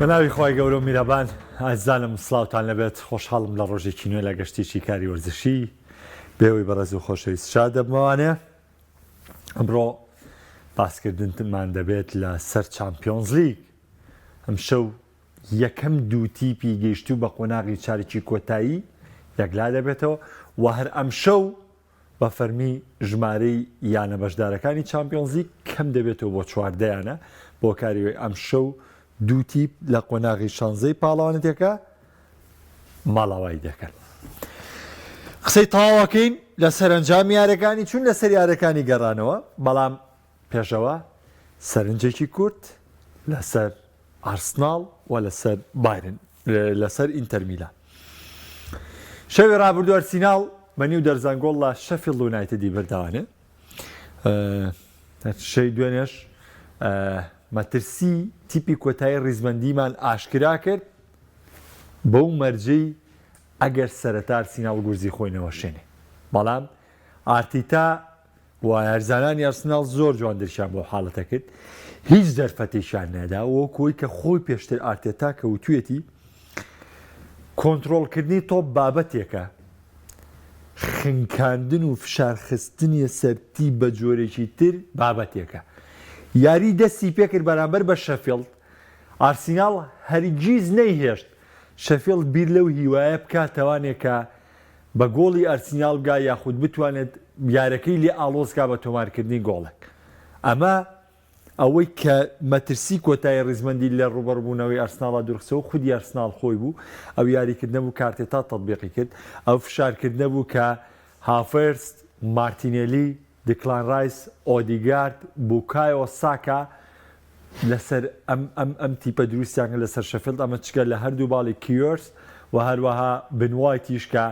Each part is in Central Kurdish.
بە ناوی خوای گەورە و میرەبان ئازیزانم سڵاوتان لەبێت خۆشحاڵم لە ڕۆژێکی نوێ لە گەشتێکی کاری وەرزشی بێوەی بەڕێز و خۆشەویست شاد دەبمەوانێ ئەمڕۆ باسکردنمان دەبێت لە سەر چامپیۆنزلیگ ئەمشەو یەکەم دوو تیپی گەیشتوو بە قۆناغی چارەکی کۆتایی یەکلا دەبێتەوە و هەر ئەمشەو بە فەرمی ژمارەی یانە بەشدارەکانی چامپیۆنزلیگ کەم دەبێتەوە بۆ 14 یانە بۆ کاریەوەی ئەمشەو دوو تیپ لە قۆناغی شانزەی پاڵەوانێتیەکە ماڵاوایی دەکەن. قسەی تەواوەکەین لە سەرەنجامی یارەکانی چون لەسەر یارەکانی گەڕانەوە بەڵام پێشەوە سەرنجێکی کورت لەسەر ئارسناڵ و لەسەر بایرن لەسەر ئینتەر میلان. شەوی ڕابردوو ئەرسیناڵ بە نیو دەرزەن گۆڵ لە شەفیڵد یونایتدی بردوانێ. شەوی دوێنێش مەترسی تیپی کۆتایی ڕیزبەندیمان ئاشکرا کرد بەو مەرجەی ئەگەر سەرەتا ئەرسیناڵ گورزی خۆی نەوەشێنێ بەڵام ئارتیتا و یاریزانانی ئەرسناڵ زۆر جوان درکیان بەو حاڵەتە کرد، هیچ دەرفەتێکیان نەدا، وەک ئەوەی کە خۆی پێشتر ئارتێتا کە وتویەتی کۆنترۆڵکردنی تۆپ بابەتێکە، خنکاندن و فشارخستنی سەر تیپ بە جۆرێکی تر بابەتێکە. یاری دەستی پێکرد بەرامبەر بە شەفیڵد، ئارسیناڵ هەرگیز نەیهێشت شەفیڵد بیر لەو هیوایە بکاتەوانێ کە بە گۆڵی ئەرسیناڵ بگا یاخود بتوانێت یارەکەی لێ ئاڵۆز کا بە تۆمارکردنی گۆڵێک. ئەمە ئەوەی کە مەترسی کۆتایی ڕیزبەندی لە ڕووبەڕووبوونەوەی ئەرسناڵا دوورخستەوە خودی ئەرسناڵ خۆی بوو، ئەو یاریکردنە بوو کە ئارتێتا تەتبیقی کرد، ئەو فشارکردنە بوو کە هافێرتز، مارتینێلی، دیکلان ڕایس، ئۆدیگارد، بوکایۆ ساکا لەسەر ئەم ئەم ئەم تیپە دروستیان کرد لەسەر شەفیڵد ئەمە چگە لە هەردوو باڵی کیۆرس و هەروەها بن وایتیش کە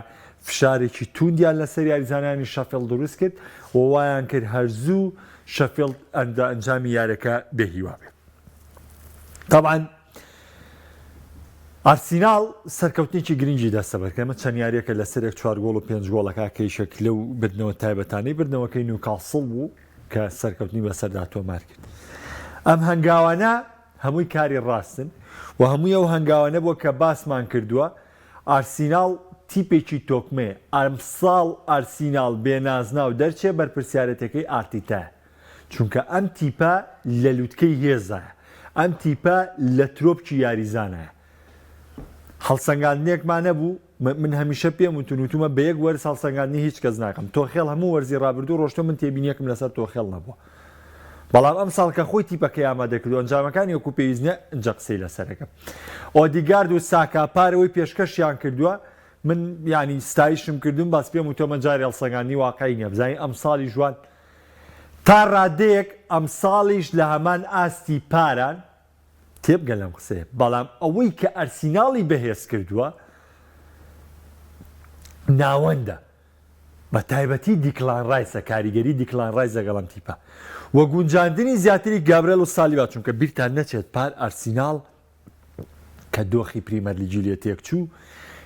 فشارێکی تووندیان لەسەر یاریزانانی شەفیڵد دروست کرد و وایان کرد هەر زوو شەفیڵد ئەنجا ئەنجامی یاریەکە بێهیوا بێت. تەبعەن ئارسیناڵ سەرکەوتنێکی گرنگی دەستەبەر کرد، ئەمە چەند یاریەکە لەسەرێک چوار گۆڵ و پێنج گۆڵەکە کە یەکێک لەو بردنەوە تایبەتانەی بردنەوەکەی نیوکاسڵ بوو کە سەرکەوتنی بەسەردا تۆمار کرد. ئەم هەنگاوانە هەمووی کاری ڕاستن و هەمووی ئەو هەنگاوانە بووە کە باسمان کردووە ئارسیناڵ تیپێکی تۆکمەیە، ئەمساڵ ئارسیناڵ بێ نازناو دەرچێ بەرپرسیارێتەکەی ئارتیتایە. چونکە ئەم تیپە لە لوتکەی هێزدایە، ئەم تیپە لە ترۆپکی یاریزانایە. هەڵسەنگاندنێکمان هەبوو، من هەمیشە پێم وتون وتومە بە یەک وەرز هەڵسەنگاندنی هیچ کەس ناکەم. تۆخێڵ هەموو وەرزی رابردوو رۆشتووە من تێبینیەکم لەسەر تۆخێڵ نەبووە. بەڵام ئەمساڵ کە خۆی تیپەکەی ئامادە کردو ئەنجامەکانی وەکو پێویست نیە ئنجا قسەی لەسەر ئەکەم. ئۆدیگارد و ساکا پار ئەوەی پێشکەشیان کردووە من یانی ستایشم کردوون بەس پێم وتووە جارێ هەڵسەنگاندنی واقعی نیە بزانین ئەمساڵیش وان تا ڕادەیەک ئەمساڵیش لە هەمان ئاستی پاران، تێبگەن لەم قسەیە، بەڵام ئەوەی کە ئەرسیناڵی بەهێز کردووە ناوەندە، بە تایبەتی دیکلان ڕایسە، کاریگەری دیکلان ڕایس لەگەڵ ئەم تیپە و گونجاندنی زیاتری گابرێل و سالیبا، چونکە بیرتان نەچێت پار ئەرسیناڵ کە دۆخی پریمەرلیگی لێ تێکچوو،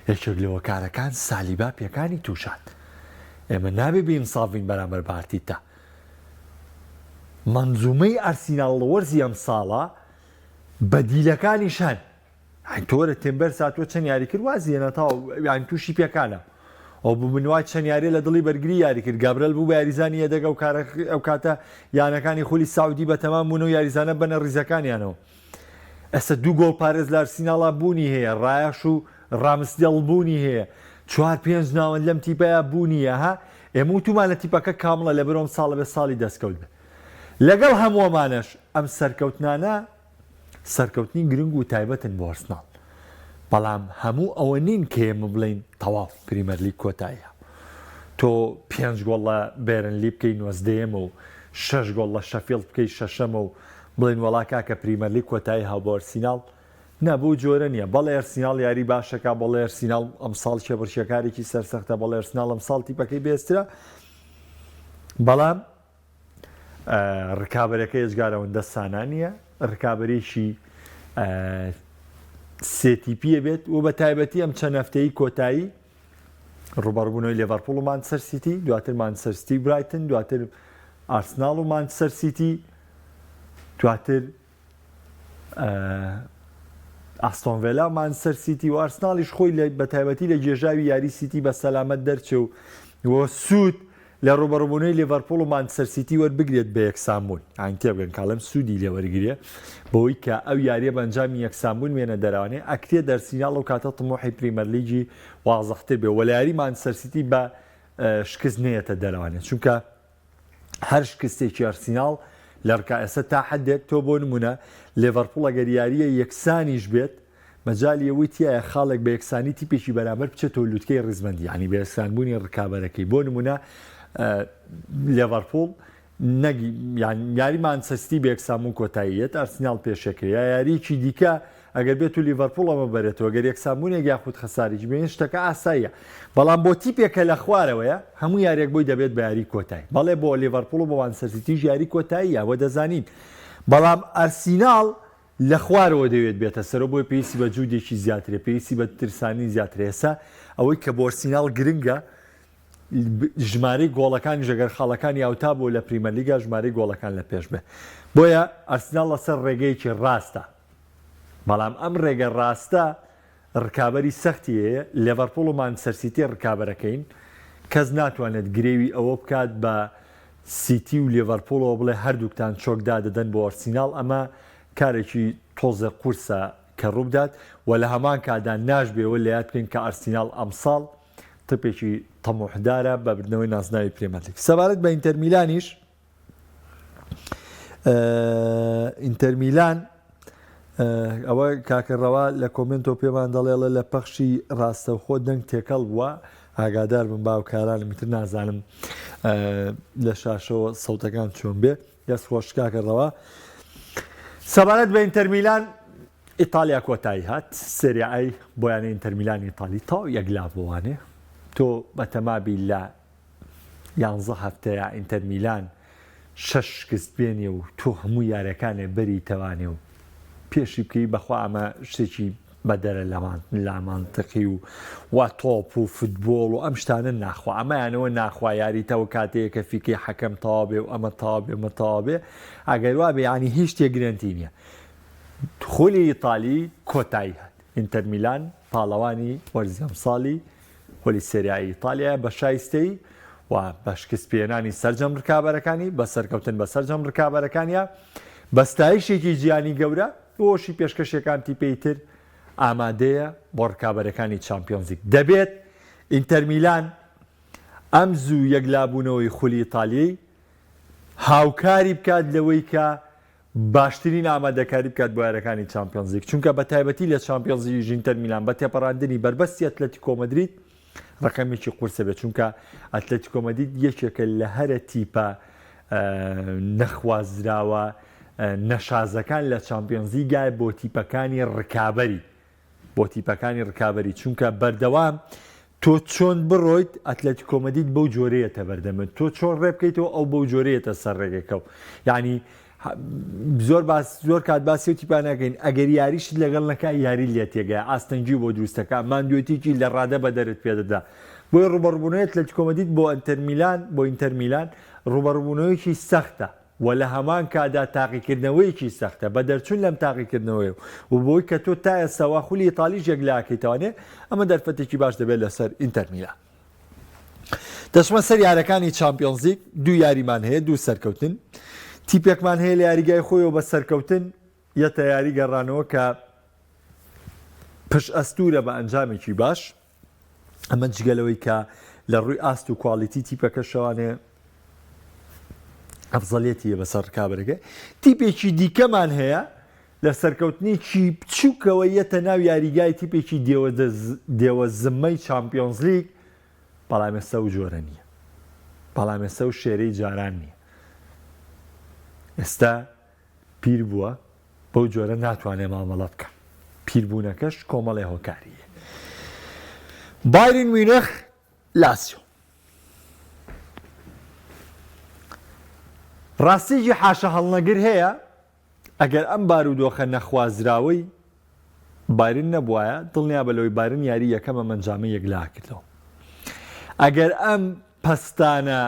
یەکێک لە هۆکارەکان سالیبا پێکانی تووشهات. ئێمە نابێ بێ ئینساف بین بەرامبەر بە ئارتیتا. مەنزومەی ئارسیناڵ لە وەرزی ئەمساڵا بەدیلەکانیش هەن. یانی تۆ وەرە تێمبەر ساتوە چەند یاری کرد وازی هێنا تەواو یانی تووشی پێکانە. ئەو بوو بنوای چەند یاریە لە دڵی بەرگری یاری کرد گابرێل بوو بە یاریزانی یەدەگ ئەو کارە ئەو کاتە یانەکانی خولی سعودی بەتەمان بوون و یاریزانە بەنە ڕیزەکانیانەوە. ئێستا دوو گۆڵپارێز لە ئەرسیناڵا بوونی هەیە، ڕایاش و ڕامسدێڵ بوونی هەیە، چوار پێنج ناوەند لەم تیپەیا بوونی هەیە، ها ئێمە وتومانە تیپەکە کامڵە لەبەر ئەم ساڵە بێ ساڵی دەستکەوت بێ. لەگەڵ هەموو ئەمانەش ئەم سەرکەوتنانە سەرکەوتنی گرنگ و تایبەتن بۆ ئەرسناڵ، بەڵام هەموو ئەوە نین کە ئێمە بڵێین تەواو پریمەرلیگ کۆتاییە. تۆ پێنج گۆڵ لە بێرنلی بکەی نۆزدەیەمە و شەش گۆڵ لە شەفیڵد بکەی شەشەمە و بڵێن وەڵا کاکە پریمەرلیگ کۆتایی هاو بۆ ئەرسیناڵ؟ نا بەو جۆرە نیە بەڵێ ئەرسیناڵ یاری باشەکا بەڵێ ئەرسیناڵ ئەمساڵ کێبڕکێکارێکی سەرسەختە بەڵێ ئەرسناڵ ئەمساڵ تیپەکەی بێزترە بەڵام ڕکابەرەکە ئێجگار ئەوەندە سانا نییە ڕکابەرێکی سێتیپیە بێت و بە تایبەتی ئەم چەند هەفتەی کۆتایی ڕوبەڕبوونەوەی لێڤەرپوڵ و مانچستەر سیتی، دواتر مانچستەر سیتی و برایتن، دواتر ئارسناڵ و مانچستەر سیتی، دواتر. ئاستۆن ڤێلا و مانچستەر سیتی و ئارسناڵیش خۆی لە بەتایبەتی لە گێژاوی یاری سیتی بە سەلامەت دەرچێ و و سوود لە ڕووبەڕووبوونەوەی لیڤەرپوڵ و مانچستەر سیتی وەربگرێت بە یەکسانبوون یان تێبگەن کاڵێم سوودی لێ وەرگرێ بەوەی کە ئەو یاریە بە ئەنجامی یەکسانبوون وێنە دەراوانێ ئەکرێت ئەرسیناڵ ئەو کاتە تموحی پریمەرلیگی وازحتر بێ و لە یاری مانچستەر سیتی بە شکست نەیەتە دەراوانێ چونکە هەر شکستێکی ئەرسیناڵ لە ڕکا ئێستا تا حدێک تۆ بۆ نمونە لێڤەرپوڵ ئەگەر یاریە یەکسانیش بێت مەجالی ئەوەی تیایە خاڵێک بە یەکسانی تیپێکی بەرامبەر بچێتەوە لوتکەی ڕیزبەندی یانی بە یەکسانبوونی ڕکابەرەکەی بۆ نمونە لێڤەرپوڵ نەک یان یاری مانچستەر سیتی بە یەکسانبوون کۆتاییەت ئەرسیناڵ پێشەکرێ یا یارییەکی دیکە ئەگەر بێت و لیڤەرپوڵ ئەمە بەرێتەوە گەر یەکسانبوونێک یاخود خەسارێکی بێن شتەکە ئاساییە بەڵام بۆ تیپێک کە لە خوارەوەیە هەموو یاریەک بۆی دەبێت بە یاری کۆتایی بەڵێ بۆ لیڤەرپوڵ و بۆ مانچستەر سیتیش یاری کۆتاییە وە دەزانین بەڵام ئەرسیناڵ لە خوارەوە دەیەوێت بێتە سەرەوە بۆیە پێویستی بە جودێکی زیاترە پێویستی بە ترسانی زیاترە ئێستا ئەوەی کە بۆ ئەرسیناڵ گرنگە ژمارەی گۆڵەکانیش ئەگەر خاڵەکانی ئاوتا بۆ لە پریمەرلیگا ژمارەی گۆڵەکان لە پێش بێ بۆیە ئەرسناڵ لەسەر ڕێگەیەکی ڕاستە بەڵام ئەم ڕێگە ڕاستە ڕکابەری سەختی هەیە، لێڤەرپوڵ و مانچستەر سیتی ڕکابەرەکەین، کەس ناتوانێت گرێوی ئەوە بکات بە سیتی و لێڤەرپوڵەوە بڵێ هەردووکتان چۆک دادەدەن بۆ ئەرسیناڵ، ئەمە کارێکی تۆزێ قورسە کە ڕووبدات و لە هەمان کاتدا ناشبێ ئەوە لەیاد بکەین کە ئەرسیناڵ ئەمساڵ تیپێکی تەموحدارە بە بردنەوەی نازناوی پرێمەرلیگ. سەبارەت بە ئینتەرمیلانیش، ئینتەرمیلان ئەوە کاکە ڕەوا لە comment ەوە پێمان دەڵێڵێ لە پەخشی ڕاستەوخۆ دەنگ تێکەڵ بووە ئاگادار بم باوکارانم تر نازانم لە شاشەوە سەوتەکان چۆن بێ دەست خۆش کاکە ڕەوا سەبارەت بە ئینتەرمیلان ئیتالیا کۆتایی هات سریعی بۆیانە ئینتەرمیلان ئیتالی تاو یەکلا بۆوانێ تۆ بەتەمابی لە یانزە هەفتەیە ئینتەر میلان شەش شکست بێنێ و تۆ هەموو یارەکانێ بەری تەوانێ و پێشی بکەی بەخوا ئەمە شتێکی بەدەرە لەمان لامانتقی و وا تۆپ و فوتبۆڵ و ئەم شتانە ناخوا ئەمەیانەوە ناخوا یاری تەوە کاتەیە کە فیکەی حەکەم تەواو بێ و ئەمە تەواو بێ ئەمە تەواو بێ ئەگەر وا بێ یانی هیچ شتێک گرەنتی نییە خولی ئیتالی کۆتایی هات ئینتەر میلان پاڵەوانی وەرزی ئەمساڵی خولی سێریای ئیتالیایە بە شایستەیی و بە شکستپێهێنانی سەرجەم رکابەرەکانی، بە سەرکەوتن بە سەرجەم رکابەرەکانیا، بە ستایشێکی جیهانی گەورە، بۆشی پێشکەشیەکان تیپێی تر ئامادەیە بۆ رکابەرەکانی چامپیۆنزلیگ. دەبێت ئینتەرمیلان ئەم زوو یەکلابوونەوەی خولی ئیتالیەی هاوکاری بکات لەوەی کە باشترین ئامادەکاری بکات بۆ یاریەکانی چامپیۆنزلیگ، چونکە بە تایبەتی لە چامپیۆنزلیگیش ئینتەر میلان بە تێپەڕاندنی بەربەستی ئەتلەتیکۆ مەدرید ڕەقەمێکی قورسە بێت، چونکە ئەتلەتیکۆ مەدرید یەکێکە لە هەرە تیپە نەخوازراوە نەشازەکان لە چامپیۆنزلیگای بۆ تیپەکانی ڕکابەری. بۆ تیپەکانی ڕکابەری چونکە بەردەوام تۆ چۆن بڕۆیت ئەتلەتیکۆ مەدرید بەو جۆرەیەتە بەردەمت تۆ چۆن ڕێ بکەیتەوە ئەو بەو جۆرەیەتە سەر ڕێگەکە و یعنی زۆر باس زۆر کات باسی و تیپان ناکەین ئەگەر یاریشت لەگەڵ نەکا یاری لێ تێگەیە ئاستەنگی بۆ دروستەکە ماندوێتیکی لە ڕادە بەدەرت پێدەدا بۆی ڕوبەڕبوونەوەی ئەتلەتیکۆ مەدرید بۆ ئەنتەر میلان بۆ ئینتەر میلان ڕوبەڕبوونەوەیەکی سەختە و لە هەمان کاتدا تاقیکردنەوەیەکی سەختە، بە دەرچوون لەم تاقیکردنەوەیە و بەوەی کە تۆ تا ئێستا وا خولی ئیتالیش یەکلاکەیتەوانێ، ئەمە دەرفەتێکی باش دەبێت لەسەر ئینتەر میلان. دەچمە سەر یارەکانی چامپیۆنزلیگ، دوو یاریمان هەیە، دوو سەرکەوتن. تیپێکمان هەیە لە یاریگای خۆیەوە بە سەرکەوتن یەتە یاری گەڕانەوە کە پشت ئەستوورە بە ئەنجامێکی باش. ئەمە جگە لەوەی کە لە ڕووی ئاست و quality تیپەکە شەوانێ ئەفزەلێتی بەسەر ڕکابەرەکە تیپێکی دیکەمان هەیە لە سەرکەوتنێکی بچووکەوە یەتە ناو یاریگای تیپێکی دێوە زمەی چامپیۆنزلیگ بەڵام ئێستا و جۆرە نییە بەڵام ئێستا و شێرەی جاران نییە ئێستا پیر بووە بەو جۆرە ناتوانێ مامەڵە بکا پیربوونەکەش کۆمەڵێ هۆکاری هەیە بایرن میونخ لاسیۆ ڕاستیەکی حاشا هەڵنەگر هەیە ئەگەر ئەم بارودۆخە نەخوازراوەی بایرن نەبوایە دڵنیابە لەوەی بایرن یاری یەکەم ئەم ئەنجامەی یەکلاکردەوە ئەگەر ئەم. پەستانە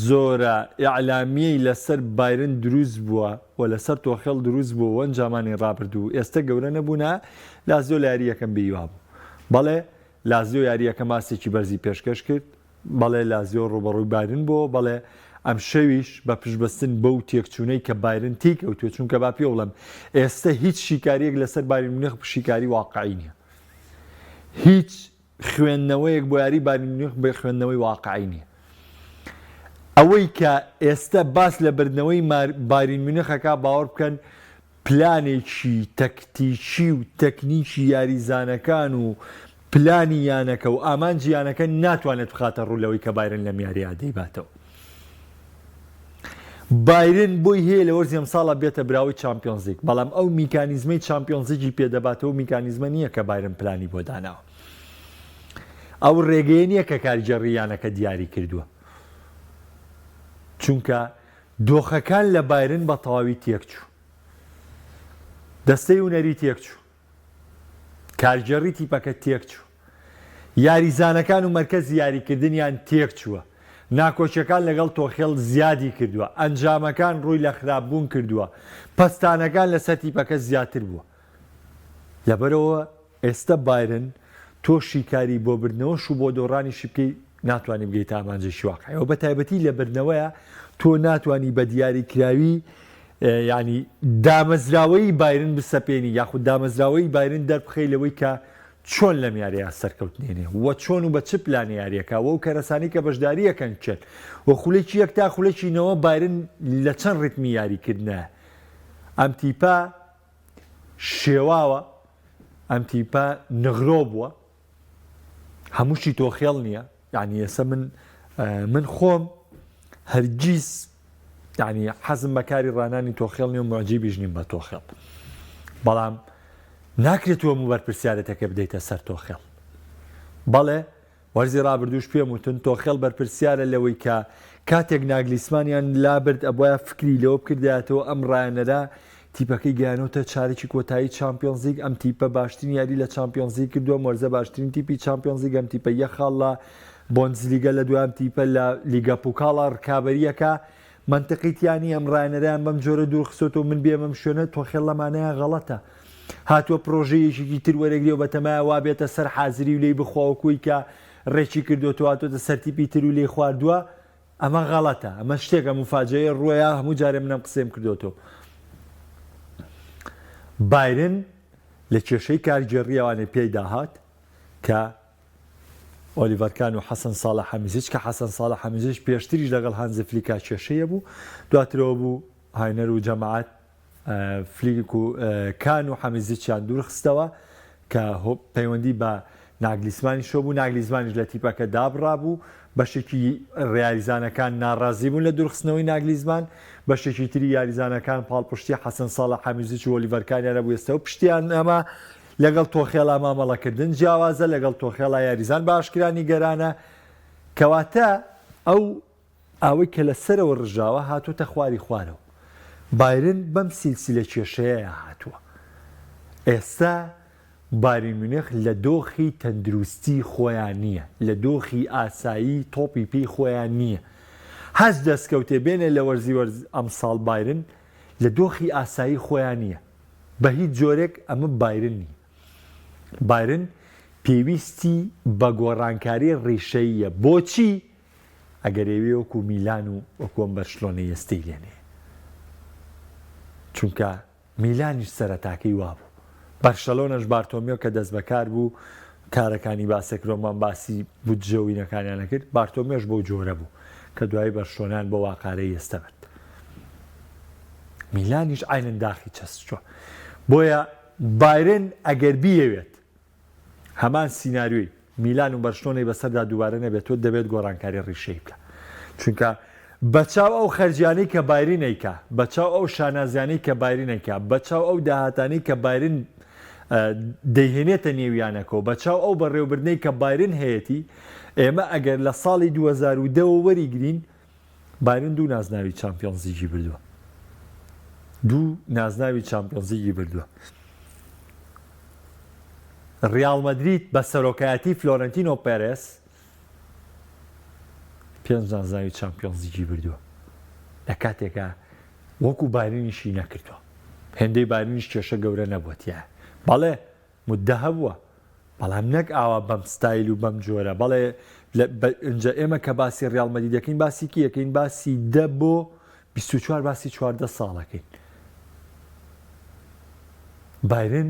زۆرە ئیعلامیەی لەسەر بایرن دروست بووە و لەسەر تۆخێڵ دروست بووە و ئەنجامانی ڕابردوو ئێستە گەورە نەبوونە، لازیۆ لە یاری یەکەم بێ هیوا بوو. بەڵێ لازیۆ یاری یەکەم ئاستێکی بەرزی پێشکەش کرد، بەڵێ لازیۆ ڕووبەڕووی بایرن بووەوە، بەڵێ ئەمشەویش بە پشتبەستن بەو تێکچوونەی کە بایرن تێیکەوتووە، چونکە با پێ بڵێم ئێستە هیچ شیکارییەک لەسەر بایرن میونخ شیکاری واقعی نییە. هیچ خوێندنەوەیەک بۆ یاری بایرن میونخ بێ خوێندنەوەی واقعی نییە. ئەوەی کە ئێستە باس لە بردنەوەی بایرن میونخ ئەکا باوەڕ بکەن پلانێکی تەکتیکی و تەکنیکی یاریزانەکان و پلانی یانەکە و ئامانجی یانەکە ناتوانێت بخاتە ڕوو لەوەی کە بایرن لەم یارییە دەیباتەوە. بایرن بۆی هەیە لە وەرزی ئەمساڵا بێتە براوەی چامپیۆنزلیگ، بەڵام ئەو میکانیزمەی چامپیۆنزلیگی پێدەباتەوە میکانیزمە نییە کە بایرن پلانی بۆ داناوە. ئەو ڕێگەیە نییە کە کارگێڕی یانەکە دیاری کردووە. چونکە دۆخەکان لە بایرن بە تەواوی تێکچوو. دەستەی هونەری تێکچوو. کارگێڕی تیپەکە تێکچوو. یاریزانەکان و مەرکەزی یاریکردنیان تێکچووە. ناکۆکیەکان لەگەڵ تۆخێڵ زیادی کردووە. ئەنجامەکان ڕووی لە خراپبوون کردووە. پەستانەکان لەسەر تیپەکە زیاتر بووە. لەبەرئەوە ئێستە بایرن تۆ شیکاری بۆ بردنەوەش و بۆ دۆڕانیشی بکەی ناتوانی بگەیتە ئامانجێکی واقعی و بە تایبەتی لە بردنەوەیە تۆ ناتوانی بە دیاریکراوی یعنی دامەزراوەی بایرن بسەپێنی یاخود دامەزراوەی بایرن دەربخەی لەوەی کە چۆن لەم یاریە سەرکەوتنێنێ و چۆن و بە چ پلانە یاریەکە و کەرەسانی کە بەشداریەکەن کێن و خولێکی یەک تا خولێکی نەوە بایرن لە چەند ڕیتمی یاریکردنە ئەم تیپە شێواوە ئەم تیپە نغرۆ بووە هەمووشی تۆخێڵ نییە یعنی ئێستا من من خۆم هەرگیز یعنی حەزم بەکاری ڕانانی تۆخێڵ نیە و معجیبیش نیم بە تۆخێڵ بەڵام ناکرێت تۆ هەموو بەرپرسیارەتەکە بدەیتە سەر تۆخێڵ بەڵێ وەرزی ڕابردووش پێم وتن تۆخێڵ بەرپرسیارە لەوەی کە کاتێک ناگلیسمانیان لابرد ئەبوایە فکری لەوە بکردایەتەوە ئەم ڕایەنەرە تیپەکەی گەیانۆتە چارەکی کۆتایی چامپیۆنزلیگ ئەم تیپە باشترین یاری لە چامپیۆنزلیگ کردووە ئەم وەرزە باشترین تیپی چامپیۆنزلیگ ئەم تیپە یەک خاڵ لە بۆندزلیگە لە دوای ئەم تیپە لە لیگە پوکاڵا ڕکابەریەکە مەنتقی تیا نیە ئەم ڕایەنەرەیان بەم جۆرە دوور خستۆتەوە من بێم ئەم شوێنە تۆخێڵ لەمانەیە غەڵەتە هاتووە پرۆژەی یەکێکی تر وەرەگرێ و بەتەمایە وا بێتە سەر حازری و لێی بخوا وەکوی کە ڕێکی کردووە هاتۆتە سەر تیپی تر و لێی خواردووە ئەمە غەڵەتە ئەمە شتێکە موفاجەیە ڕووەیە هەموو جارێ من ئەم قسەیەم کردووەتەوە بایرن لە کێشەی کارگێڕی ئەوانەی پێی داهات کە ئۆلیڤەر کان و حەسەن ساڵح حەمیزیچ کە حەسەن ساڵح حەمیزیچ پێشتریش لەگەڵ هانزی فلیکا کێشەی هەبوو دواترەوە بوو هاینەر و جەماعەت فلیک و کان و حەمیزیچیان دوورخستەوە کە پەیوەندی بە ناگلیسمانیشەوە بوو ناگلیزمانیش لە تیپەکە دابڕابوو بەشێکی یاریزانەکان ناڕازی بوون لە دوورخستنەوەی ناگلیزمان بەشێکی تری یاریزانەکان پاڵپشتی حەسەن ساڵح حەمیزیچ و ئۆلیڤەر کانیان هەبوو ئێستا و پشتیان ئەمە لەگەڵ تۆخێڵا مامەڵەکردن جیاوازە، لەگەڵ تۆخێڵا یاریزان بە ئاشکرا نیگەرانە، کەواتە ئەو ئاوەی کە لە سەرەوە ڕژاوە هاتۆتە خواری خوارەوە. بایرن بەم سیلسیلە کێشەیەیا هاتووە. ئێستا بایرن میونخ لە دۆخی تەندروستی خۆیان نییە، لە دۆخی ئاسایی تۆپی پێی خۆیان نییە. هەچ دەستکەوتێ بێنێ لە وەرزی وەرز ئەمساڵ بایرن لە دۆخی ئاسایی خۆیان نییە. بە هیچ جۆرێک ئەمە بایرن نییە. بایرن پێویستی بە گۆڕانکاری ڕیشەییە. بۆچی؟ ئەگەر ئەیەوێ وەکو میلان و وەکو ئەم بەرشلۆنەی ئێستەی لێ نەیە. چونکە میلانیش سەرەتاکەی وابوو. بەرشەلۆنەش بارتۆمیۆ کە دەستبەکار بوو کارەکانی باسێکرۆمان باسی بودجە و وینەکانیان نەکرد، بارتۆمیۆش بەو جۆرە بوو کە دوایی بەرشلۆنەیان بۆ واقارەی ئێستە برد. میلانیش عەینەن داخی چەسچوە. بۆیە بایرن ئەگەر بیەوێت هەمان سیناریۆی میلان و بەرشلۆنەی بەسەردا دووبارە نەبێتەوە دەبێت گۆڕانکاری ڕیشەیی بکا. چونکە بەچاو ئەو خەرجیانەی کە بایرن ئەیکا، بەچاو ئەو شانازیانەی کە بایرن ئەیکا، بەچاو ئەو داهاتانەی کە بایرن دەیهێنێتە نێو یانەکەوە، بەچاو ئەو بەڕێوەبردنەی کە بایرن هەیەتی، ئێمە ئەگەر لە ساڵی 2010 وە وەریگرین بایرن دوو نازناوی چامپیۆنزلیگی بردووە. دوو نازناوی چامپیۆنزلیگی بردووە. ڕیاڵ مەدرید بە سەرۆکایەتی فلۆرنتینۆ پێرێس. پێنج نازناوی چامپیۆنزلیگی بردووە لە کاتێکا وەکو بایرنیشی نەکردووە هێندەی بایرنیش کێشە گەورە نەبووە تیایا بەڵێ مدە هەبووە بەڵام نەک ئاوا بەم ستایل و بەم جۆرە بەڵێ ئینجا ئێمە کە باسی ڕیاڵ مەدرید دەکەین باسی کی یەکەین باسی دە بۆ 24 باسی 14 ساڵەکەین بایرن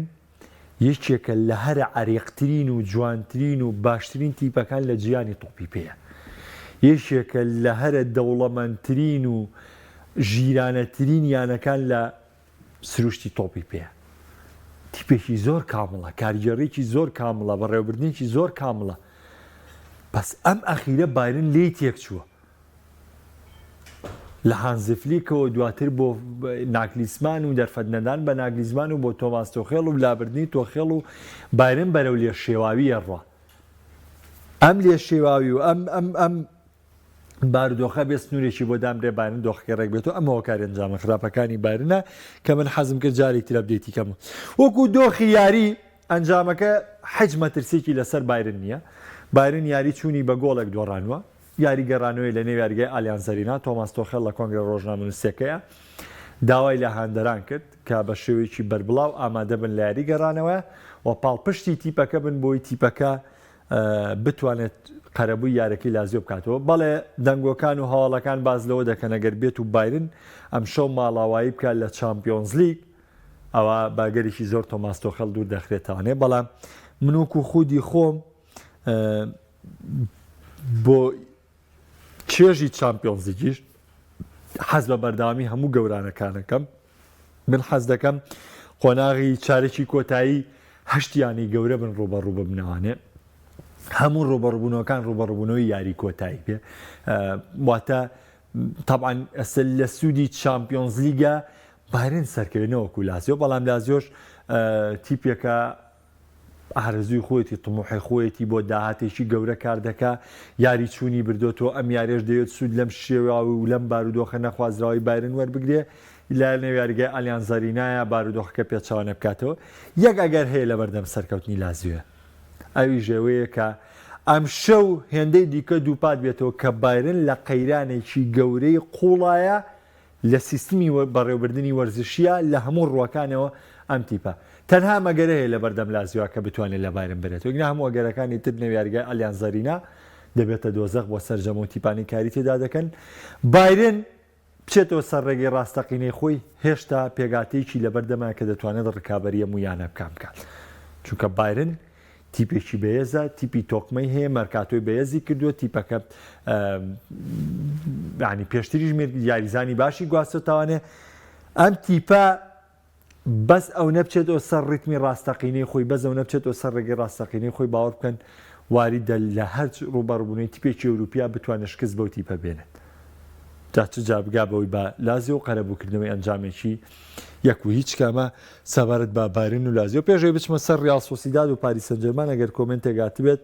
یەکێکە لە هەرە عەریقترین و جوانترین و باشترین تیپەکان لە جیهانی تۆپی پێیە. یەکێکە لە هەرە دەوڵەمەندترین و ژیرانەترین یانەکان لە سروشتی تۆپی پێ. تیپێکی زۆر کامڵە، کارگێڕیی زۆر کامڵە، بەڕێوەبردنێکی زۆر کامڵە. بەس ئەم ئەخیرە بایرن لێی تێکچووە. لە هانزی فلیکەوە دواتر بۆ ناگلیسمان و دەرفەت نەدان بە ناگلیزمان و بۆ تۆماس تۆخێڵ و لابردنی تۆخێڵ و بایرن بەرەو لێشێواوی ئەڕوا. ئەم لێشێواوی و ئەم ئەم ئەم بارودۆخە بێ سنوورێکی بۆ دامرێ بایرن دۆخەکەی ڕێک بێتەوە ئەمە هۆکاری ئەنجامە خراپەکانی بایرنە کە من حەزم کرد جارێکی تر update ی کەم وەکو دۆخی یاری ئەنجامەکە حیچ مەترسیەکی لەسەر بایرن نییە بایرن یاری چوونی بە گۆڵێک دۆڕانوە یاری گەڕانەوەی لە نێو یاریگای ئالیانز ئەرینا تۆماس تۆخێڵ لە کۆنگرە ڕۆژنامەنووسیەکەیا داوای لە هاندەران کرد کە بە شێوەیەکی بەربڵاو ئامادەبن لە یاری گەڕانەوە و پاڵپشتی تیپەکە بن بۆی تیپەکە بتوانێت قەرەبووی یارەکەی لازیۆ بکاتەوە. بەڵێ دەنگۆکان و هەواڵەکان باس لەوە دەکەن ئەگەر بێت و بایرن ئەمشەو ماڵاوایی بکات لە چامپیۆنزلیگ ئەوا بە ئەگەرێکی زۆر تۆماس تۆخێل دوور دەخرێتەوانێ بەڵام من وەکو خودی خۆم بۆ چێژی چامپیۆنزلیگیش حەز بە بەردەوامی هەموو گەورانەکانەکەم من حەز دەکەم قۆناغی چارەکی کۆتایی هەشت یانەی گەورە بن ڕووبەڕوو ببنەوانێ هەموو ڕووبەڕووبوونەوەکان ڕووبەڕووبوونەوەی یاری کۆتایی بێ واتە طبعا ئەسە لە سوودی چامپیۆنزلیگە بایرن سەرکەوێت نەوەکو لازیۆ بەڵام لازیۆش تیپێکە ئارەزووی خۆیەتی، تموحی خۆیەتی بۆ داهاتێکی گەورە کار دەکا، یاری چوونی بردۆتەوە، ئەم یاریەش دەیەوێت سوود لەم شێواوی و لەم بارودۆخە نەخوازراوەی بایرن وەربگرێ، لە نێو یاریگای ئالیانز ئارینایە بارودۆخەکە پێچەوانە بکاتەوە. یەک ئەگەر هەیە لەبەردەم سەرکەوتنی لازیۆیە، ئەویش ئەوەیە کە ئەمشەو هێندەی دیکە دووپات بێتەوە کە بایرن لە قەیرانێکی گەورەی قووڵایە، لە سیستمی بەڕێوبردنی وەرزشییە لە هەموو ڕووەکانەوە ئەم تیپە تەنها ئەم ئەگەرە هەیە لەبەردەم لازیۆ کە بتوانێت لە بایرن بەرێت وەگنا هەموو ئەگەرەکانی تر نێو یاریگای ئالیانز ئارینا دەبێتە دۆزەخ بۆ سەرجەم ئەو تیپانەی کاری تێدا دەکەن بایرن بچێتەوە سەر ڕێگەی ڕاستەقینەی خۆی هێشتا پێگاتەیەکی لەبەردەمە کە دەتوانێت ڕکابەری هەموو یانە بکان بکات چونکە بایرن تیپێکی بەهێزە، تیپی تۆکمەی هەیە، مەرکاتۆی بەهێزی کردووە، تیپەکە ینی پێشتریش یاریزانی باشی گواستۆتەوانێ ئەم تیپە بەس ئەو نەبچێتەوە سەر ڕیتمی ڕاستەقینەی خۆی بەس ئەو نەبچێتەوە سەر ڕێگەی ڕاستەقینەی خۆی باوەڕ بکەن واریدە لە هەر ڕووبەڕووبوونەوەی تیپێکی ئەوروپیا بتوانێت شکست بەو تیپە بێنێت. جا چ جا بگا بەوەی بە لازیۆ و قەرەبووکردنەوەی ئەنجامێکی یەک و هیچ کە ئەمە سەبارەت بە بایرن و لازیۆ پێش ئەوەی بچمە سەر ڕیاڵ سۆسیداد و پاریس سانجێرمان ئەگەر comment ێک هاتبێت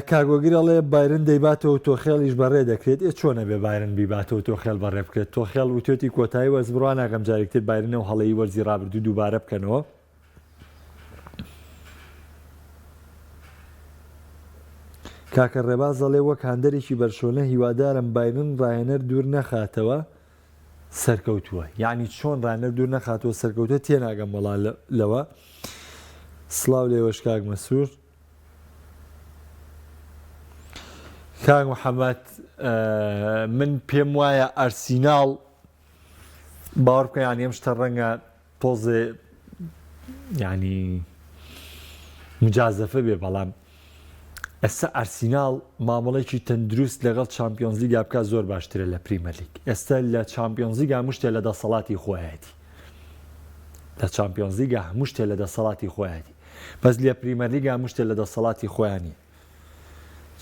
کاک وەگر ئەڵێ بایرن دەیباتەوە تۆخێڵیش بەڕێ دەکرێت ئێ چۆنە بێ بایرن بیباتەوە تۆخێڵ بەڕێ بکرێت تۆخێڵ وتێتی کۆتایی وەرز بڕوا ناکەم جارێکتر بایرنە و هەڵەی وەرزی ڕابردوو دووبارە بکەنەوە کاکە ڕێباز دەڵێ وەک هاندەرێکی بەرشۆنە هیوادارم بایرن ڕاهێنەر دوور نەخاتەوە سەرکەوتووە یعنی چۆن ڕانەر دوور نەخاتەوە سەرکەوتە تێناگەم وەڵا لەوە سڵاو لێوەش کاک مەسرور کاک محەممەد من پێم وایە ئەرسیناڵ باوەڕ بکە یانی ئەم شتە ڕەنگە تۆزێ یانی مجازەفە بێ بەڵام ئێستا ئەرسیناڵ مامەڵێکی تەندروست لەگەڵ چامپیۆنزلیگا بکات زۆر باشترە لە پریمەرلیگ ئێستا لە چامپیۆنزلیگا هەموو شتێ لە دەسەڵاتی خۆیەتی لە چامپیۆنزلیگا هەموو شتێ لە دەسەڵاتی خۆیەتی بەس لە پریمەرلیگا هەموو شتێ لە دەسەڵاتی خۆیانی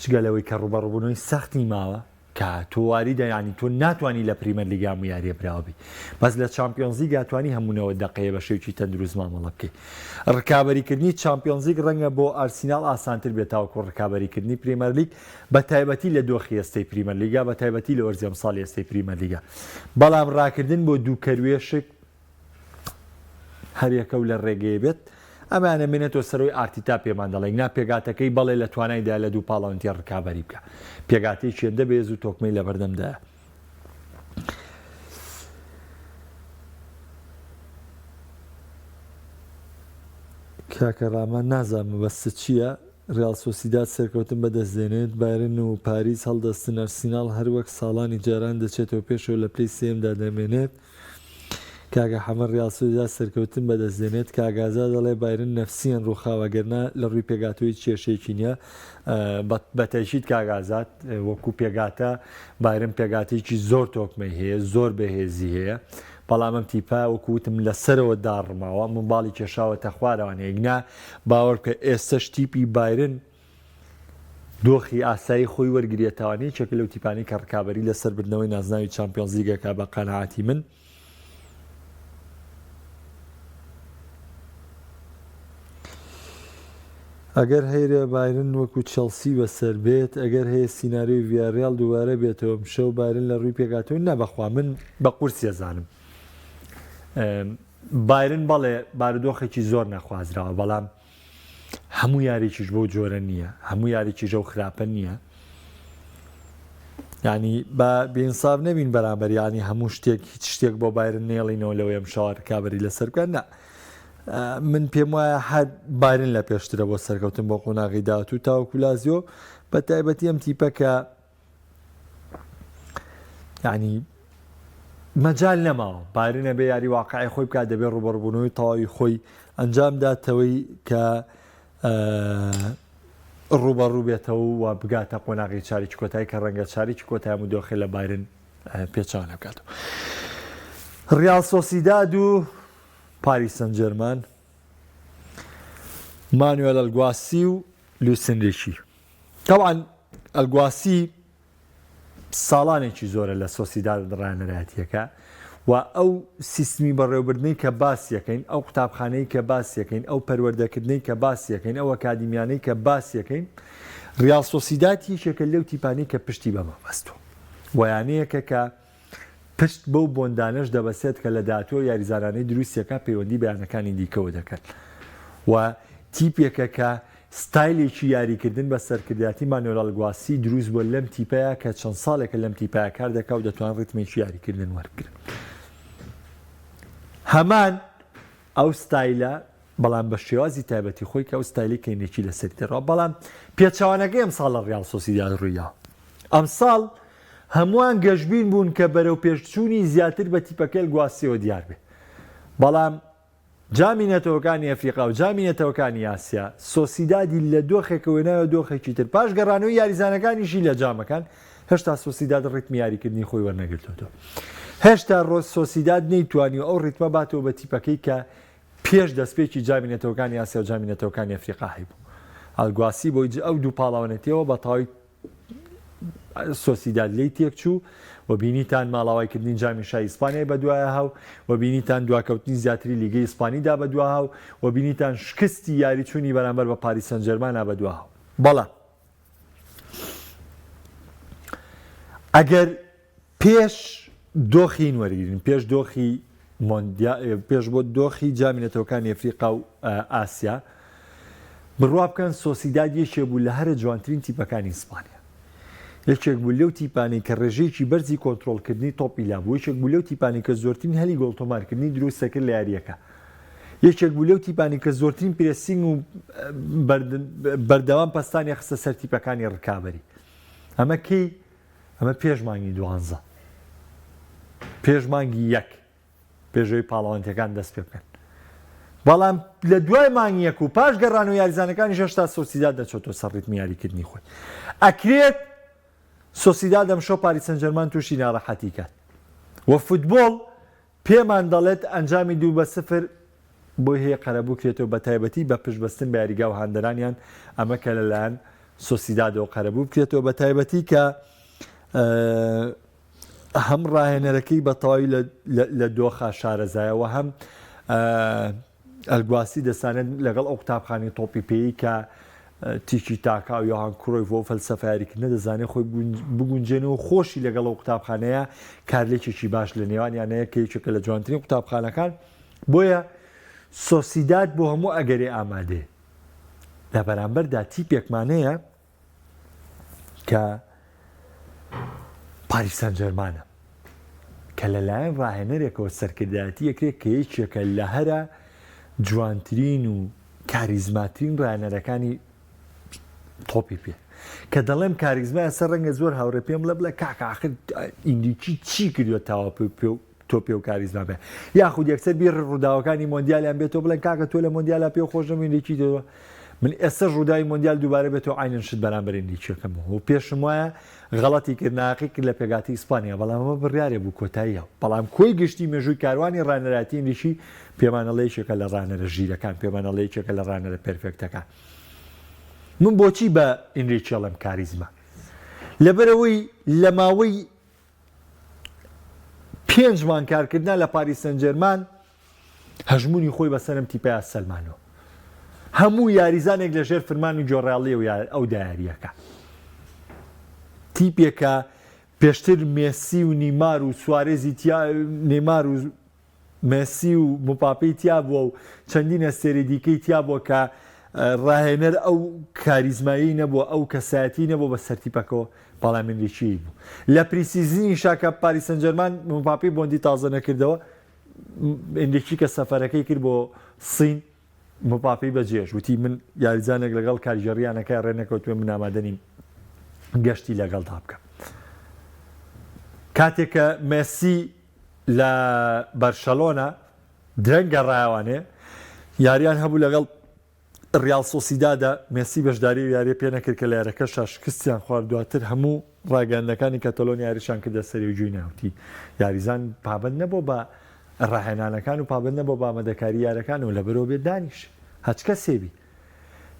جگە لەوەی کە ڕوبەڕبوونەوەی سەختی ماوە کە تۆ واریدە یانی تۆ ناتوانی لە پریمەر لیگ هەموو یاریە براوە بی بەس لە چامپیۆنز لیگ توانی هەموو 90 دەقەیە بە شێوکی تەندروست مامەڵە بکەی ڕکابەریکردنی چامپیۆنز لیگ ڕەنگە بۆ ئارسیناڵ ئاسانتر بێت تاوەکو ڕکابەریکردنی پریمەر لیگ بە تایبەتی لە دۆخی ئێستەی پریمەر لیگا بە تایبەتی لە وەرزی ئەمساڵی ئێستەی پریمەر لیگا بەڵام ڕاکردن بۆ دوو کەروێشک هەریەکە و لە ڕێگەیە بێت. ئەمەیان ئەمێنێتەوە سەرەوەی ئارتیتا پێمان دەڵێ نا پێگاتەکەی بەڵێ لە توانایدا لە دوو پاڵەوانێتی ڕکابەری بکە پێگاتەیەکی هێندە بەهێز و تۆکمەی لەبەردەمدایە. کاکە ڕامان نازانم مەبەستت چییە؟ ریال سۆسیداد سەرکەوتن بەدەست دێنێت، بایرن و پاریس هەڵدەستن، ئەرسیناڵ هەروەک ساڵانی جاران دەچێتەوە پێشەوە لە پلەی سێیەمدا دەمێنێت. کاکە حەمە ریال سۆسیداد سەرکەوتن بەدەست دێنێت، کاک ئازاد دەڵێ بایرن نەفسیەن ڕووخاوە گەرنا لە ڕووی پێکهاتەوە هیچ کێشەیەکی نییە. بە تەئکید کاک ئازاد وەکو پێکهاتە بایرن پێکهاتەیەکی زۆر تۆکمەی هەیە، زۆر بەهێزی هەیە. بەڵام ئەم تیپە وەکو وتم لە سەرەوە داڕماوە، من باڵی کێشاوەتە خوارەوە نێگنا، باوەڕ بکە ئێستەش تیپی بایرن دۆخی ئاسایی خۆی وەرگرێتەوە، یەکێکە لەو تیپانەی کە ڕکابەری لەسەر بردنەوەی نازناوی چامپیۆنزلیگ ئەکا بە قەناعەتی من. ئەگەر هەیرە بایرن وەکو چێڵسی بەسەر بێت، ئەگەر هەیە سیناریۆی ڤیاریال دووبارە بێتەوە، ئەمشەو بایرن لە ڕووی پێکهاتەوە نا بەخوا من بە قورسی ئەزانم بایرن بەڵێ بارودۆخێکی زۆر نەخوازراوە بەڵام هەموو یاریکیش بەو جۆرە نییە هەموو یاریکیش ئەو خراپە نییە ینی بە بێنساف نەبین بەرامبەر ینی هەموو شتێک هیچ شتێک بۆ بایرن نێڵینەوە لەوەی ئەم شەوە ڕکابەری لەسەر بکات نا من پێم وایە هەر بایرن لە پێشترە بۆ سەرکەوتن بۆ قۆناغی داهاتوو تاوەکو لازیۆ بە تایبەتی ئەم تیپە کە ینی مەجال نەماوە بایرن ئەبێ یاری واقعی خۆی بکات دەبێ ڕوبەڕبوونەوەی تەواوی خۆی ئەنجام داتەوەی کە ڕوبەڕوو بێتەوە و بگاتە قۆناغی چاریکی کۆتایی کە ڕەنگە چاریکی کۆتایی و دۆخێ لە بایرن پێچوانە بکاتەوە. ڕیاڵ سۆسیداد و پاریس سانجێرمان، مانوێل ئەلگواسی و لویس ئێنریکی. تەبعەن ئەلگواسی ساڵانێکی زۆرە لە سۆسیداد ڕاهێنەرایەتییەکە و ئەو سیستمی بەڕێوەبردنەی کە باسیەکەین، ئەو قوتابخانەی کە باسیەکەین، ئەو پەروەردەکردنەی کە باسیەکەین، ئەو ئەکادیمیانەی کە باسیەکەین، ڕیاڵ سۆسیداد یەکێکە لەو تیپانەی کە پشتی بەمە بەستووە و یانەیەکە کە پشت بەو بۆندانەش دەبەستێت کە لە داهاتوو ئەو یاریزانانەی دروستیەکە پەیوەندی بە یانەکانی دیکەوە دەکەن و تیپێکە کە ستایلێکی یاریکردن بە سەرکردایەتی مانوێل ئالگواسی دروست بووە لەم تیپەیە کە چەند ساڵێکە لەم تیپەیە کار دەکا و دەتوان ڕیتمێکی یاریکردن وەربگرن هەمان ئەو ستایلە بەڵام بە شێوازی تایبەتی خۆی کە ئەو ستایلی کە ئینریکی لەسەری دەڕوا بەڵام پێچەوانەکەی ئەمساڵ لە ڕیاڵ سۆسیداد ڕوویدا ئەمساڵ هەمووان گەشبین بوون کە بەرەو پێشچوونی زیاتر بە تیپەکەی ئەلگواسیەوە دیار بێ بەڵام جامی نەتەوەکانی ئەفریقا و جامی نەتەوەکانی ئاسیا سۆسیدادی لە دۆخێکەوە ناوە دۆخێکی تر پاش گەڕانەوەی یاریزانەکانیشی لە جامەکان هێشتا سۆسیداد ڕیتمی یاریکردنی خۆی وەرنەگرتووەتەوە هێشتا ڕۆز سۆسیداد نەیتوانیوە ئەو ڕیتمە باتەوە بە تیپەکەی کە پێش دەستپێکی جامی نەتەوەکانی ئاسیا و جامی نەتەوەکانی ئەفریقا هەیبوو. ئالگواسی بۆی ئەو دوو پاڵەوانێتیەوە بە تەواوی سۆسیداد لێی تێکچوو و بینیتان ماڵاوایکردنی جامی شای ئیسپانیای بەدوایە هاو و بینیتان دواکەوتنی زیاتری لیگەی ئیسپانیدا بەدوا هاو و بینیتان شکستی یاری چوونی بەرامبەر بە پاریس سانجێرمانا بەدوا هاو. بەڵام ئەگەر پێش دۆخی وەرگرین پێش دۆخی مۆندیا پێش بۆ دۆخی جامی نەتەوەکانی ئەفریقا و ئاسیا بڕوا بکەن سۆسیداد یەکێ بوو لە هەرە جوانترین تیپەکانی ئیسپانیا یەکێک بوو لەو تیپانەی کە ڕێژەیەکی بەرزی کۆنترۆڵکردنی تۆپی لابوو یەکێک بوو لەو تیپانی کە زۆرترین هەلی گۆڵ تۆمارکردنی دروست دەکرد لە یارییەکە یەکێک بوو لەو تیپانی کە زۆرترین پرێسینگ و بەردەوام پەستانی خستە سەر تیپەکانی ڕکابەری ئەمە کەی ئەمە پێش مانگی دوانزە پێش مانگی یەک پێشەوەی پاڵەوانتیەکان دەست پێ بکەن بەڵام لە دوای مانگی یەک و پاش گەڕان و یاریزانەکانی هێشتا سۆسیداد دەچێتەوە سەر ڕیتمی یاریکردنی خۆی ئەکرێت سۆسیداد ئەمشەو پاریس سانجێرمان تووشی ناڕەحەتی کات و فوتبۆڵ پێمان دەڵێت ئەنجامی 2 بە 0 بۆی هەیە قەرەبوو کرێتەوە بەتایبەتی بە پشتبەستن بە یاریگا و هاندەرانیان، ئەمە کە لەلایەن سۆسیدادەوە قەرەبوو بکرێتەوە بەتایبەتی کە هەم ڕاهێنەرەکەی بە تەواوی لە دۆخە شارەزایە و هەم ئەلگواسی دەسانێت لەگەڵ ئەو قوتابخانەی تۆپی پێی کە تیکی تاکا و یۆهان کرۆیف و فەلسەفە یاریکردنە دەزانێت خۆی بگونجێنێ و خۆشی لەگەڵ ئەو قوتابخانەیە کارلێکێکی باش لە نێوانیانەیە کە یەکێکە لە جوانترین قوتابخانەکان بۆیە سۆسیداد بۆ هەموو ئەگەرێ ئامادەیە. لە بەرامبەردا تیپێکمان هەیە کە پاریس سانجێرمانە کە لەلایەن ڕاهێنەرێکەوە سەرکردایەتی ئەکرێت کە یەکێکە لە هەرە جوانترین و کاریزماترین ڕاهێنەرەکانی تۆپی پێ کە دەڵێم کاریزما ئێستا ڕەنگە زۆر هاوڕێ پێم بڵێ بڵێ کاکە ئاخر ئینریکی چی کردووە تاوە پێ تۆ پێ و کاریزما بێ یاخود یەکسەر بیر ڕووداوەکانی مۆندیالیان بێتەوە بڵێن کاکە تۆ لە مۆندیالا پێ خۆش نەبوو ئینریکی تۆ من ئێستاش ڕووداوی مۆندیال دووبارە بێتەوە عەینەن شت بەرامبەر ئینریکیەکەمەوە و پێشم وایە غەڵەتی کرد ناهەقی کرد لە پێکهاتەی ئیسپانیا بەڵام ئەمە بڕیارێ بوو کۆتاییە بەڵام کۆی گشتی مێژووی کاروانی ڕانەرایەتی ئینریکی پێمانەڵێ یەکێکە لە ڕانەرە ژیرەکان پێمانەڵێ یەکێکە لە ڕانەرە perfect ەکان من بۆچی بە ئینریکی ئەڵێم کاریزما لەبەرئەوەی لە ماوەی پێنج مانگ کارکردنا لە پاریس سەنجێرمان هەژموونی خۆی بەسەر ئەم تیپەیا سەلمانەوە. هەموو یاریزانێک لە ژێر فرمان و گوێڕایەڵی ئەو دا یارییەکە. تیپێکە پێشتر مێسی و نیمار و سوارێزی تیا نێمار و مێسی و مباپێی تیا بووە و چەندین ئەستێرەی دیکەی تیا بووە کە ڕاهێنەر ئەو کاریزمایەی نەبووە، ئەو کەسایەتیی نەبووە بە سەر تیپەکەوە، بەڵام ئینریکیی بوو. لە pre-season یشا کە پاریس سانجێرمان مباپێی بۆندی تازە نەکردەوە، ئینریکی کە سەفەرەکەی کرد بۆ سین، مباپێی بەجێهێشت، وتی من یاریزانێک لەگەڵ کارگێڕی یانەکە رێنەکەوتووە، من ئامادە نیم گەشتی لەگەڵدا بکەم. کاتێک کە مێسی لە بەرشەلۆنە درەنگ گەڕایەوانێ، یارییان هەبوو لەگەڵ ڕیاڵ سۆسیدادا، مێسی بەشداری ئەو یارییە پێ نەکرد کە لە یاریەکەشا شکستیان خوارد، دواتر هەموو ڕاگەیاندنەکانی کەتەلۆنیا هێرشیان کردە سەری و گوێی ناوتی یاریزان پابەند نەبووە بە ڕاهێنانەکان و پابەند نەبووە بە ئامادەکاری یارەکان و لەبەرئەوە بێ دانیش هەچ کەسێ بی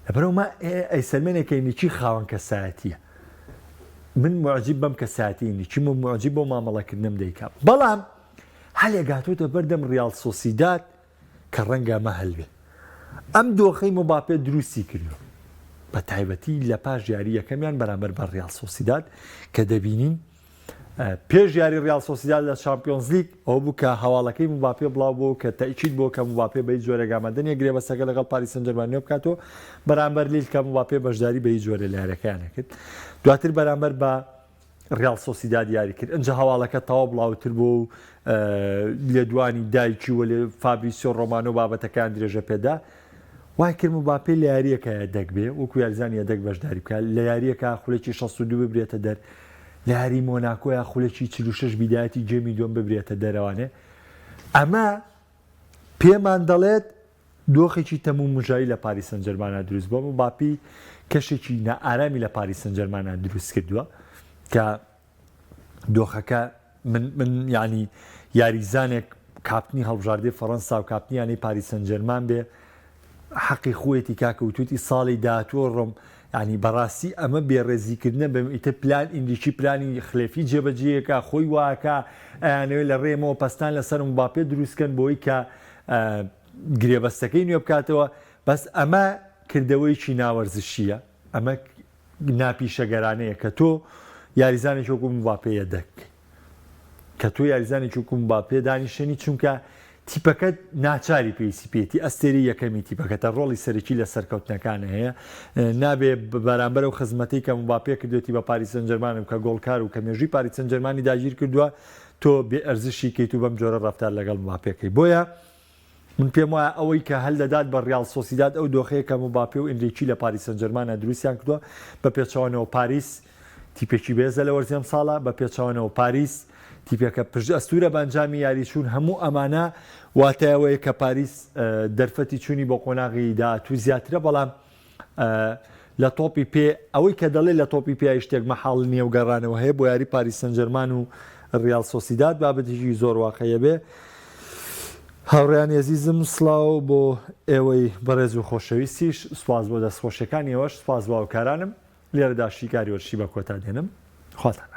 لەبەرئەوە ما ئەیسەلمێنێ کە ئینریکی خاوەن کەسایەتیە من موعجیب بەم کەسایەتی ئینریکیم و موعجیب بەو مامەڵەکردنەم دەیکا بەڵام هەلێک هاتووەتە بەردەم ڕیاڵ سۆسیداد کە ڕەنگە ئەمە هەل بێ. ئەم دۆخەی مباپێ دروستی کردووە، بە تایبەتی لە پاش یاری یەکەمیان بەرامبەر بە ڕیاڵ سۆسیداد کە دەبینین پێش یاری ڕیاڵ سۆسیداد لە چامپیۆنزلیگ ئەوە بوو کە هەواڵەکەی مباپێ بڵاو بوو کە تەئکید بوو کە مباپێ بە هیچ جۆرێک ئامادە نییە گرێبەستەکە لەگەڵ پاریس سانجێرمان نوێ بکاتەوە بەرامبەر لیل کە مباپێ بەشداری بە هیچ جۆرێ لە یاریەکەیان نەکرد دواتر بەرامبەر بە ڕیاڵ سۆسیداد یاری کرد ئنجا هەواڵەکە تەواو بڵاوتر بوو و لێدوانی دایکی و فابریسیۆ ڕۆمانۆ بابەتەکەیان درێژە پێدا وای کرد مباپێ لە یارییەکە یەدەگ بێ وەکو یاریزانی یەدەگ بەشداری بکات لە یارییەکە خولەکی 62 ببرێتە دەر لە یاری مۆناکۆ یا خولەکی 46 بیدایەتی گێمی دووەم ببرێتە دەرەوانێ ئەمە پێمان دەڵێت دۆخێکی تەمومژاوی لە پاریس سانجێرمانا دروست بووە، مباپی کەشێکی نائارامی لە پاریس سانجێرمانا دروست کردووە کە دۆخەکە من من یعنی یاریزانێک کاپتنی هەڵبژاردەی فەڕەنسا و کاپتنی یانەی پاریس سانجێرمان بێ حەقی خۆیەتی کاکە وتوتی ساڵی داهاتوو ڕۆم یعنی بەڕاستی ئەمە بێڕێزیکردنە بە ئیتر پلان ئینریکی پلانی خلێفی جێبەجێیەکە خۆی واکە ئەیانەوێت لە ڕێمەوە پەستان لەسەر مباپێ دروستکەن بۆی کە گرێبەستەکەی نوێ بکاتەوە، بەس ئەمە کردەوەیەکی ناوەرزشییە، ئەمە ناپیشەگەرانەیە کە تۆ یاریزانێکی وەکو مباپێ یەدەگ بکەی، کە تۆ یاریزانێکی وەکو مباپێ دانیشێنی، چونکە تیپەکەت ناچاری پێویستی پێیەتی، ئەستێرەی یەکەمی تیپەکەتە، ڕۆڵی سەرەکی لە سەرکەوتنەکانە هەیە، نابێ بەرامبەر ئەو خزمەتەی کە مباپێ کردوێتی بە پاریس سانجێرمان و کە گۆڵکار و کە مێژووی پاریس سانجێرمانی داگیر کردووە، تۆ بێ ئەرزشی کەیت و بەم جۆرە ڕەفتار لەگەڵ مباپێ کەی بۆیە من پێم وایە ئەوەی کە هەل دەدات بە ڕیاڵ سۆسیداد ئەو دۆخەیە کە مباپێ و ئینریکی لە پاریس سانجێرمانە دروستیان کردووە بە پێچەوانەوە پاریس تیپێکی بەهێزە لە وەرزی ئەمساڵە بە پێچەوانەوە پاریس تیپێکە پشت ئەستورە بە ئەنجامی یاری چوون هەموو ئەمانە واتای ئەوەیە کە پاریس دەرفەتی چوونی بۆ قۆناغی داهاتوو زیاترە بەڵام لە تۆپی پێ ئەوەی کە دەڵێ لە تۆپی پێ شتێک مەحاڵ نییە و گەڕانەوە هەیە بۆ یاری پاریس سەنجەرمان و ڕیاڵ سۆسیداد بابەتێکی زۆر واقعیە بێ. هاوڕێیانی ئەزیزم سڵاو بۆ ئێوەی بەڕێز و خۆشەویستیش سوپاس بۆ دەستخۆشیەکانی ئێوەش سوپاس بۆ هاوکارانم لێرەدا شیکاری وەرزشی بە کۆتا دێنم خواتان لەگەڵ.